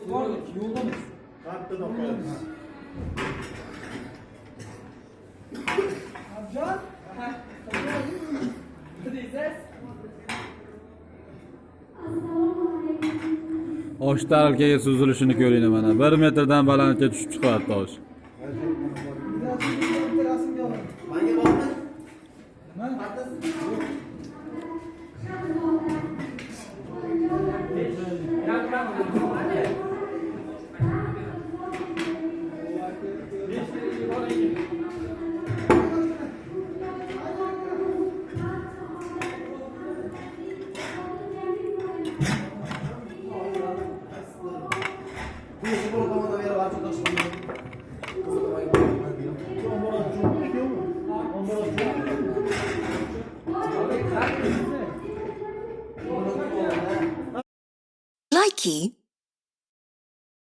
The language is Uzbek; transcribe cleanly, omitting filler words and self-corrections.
Bordik, yo'ldamiz. Qattiq qo'yamiz. Abjon? Ha. Deysiz? Osh tarelkaga suzilishini ko'ringlar mana. 1 metrdan balandga tushib chiqyapti osh. Bitta rasmga olaman. Manga bormi? Nima? Bu tomondan berib archa toshlayman.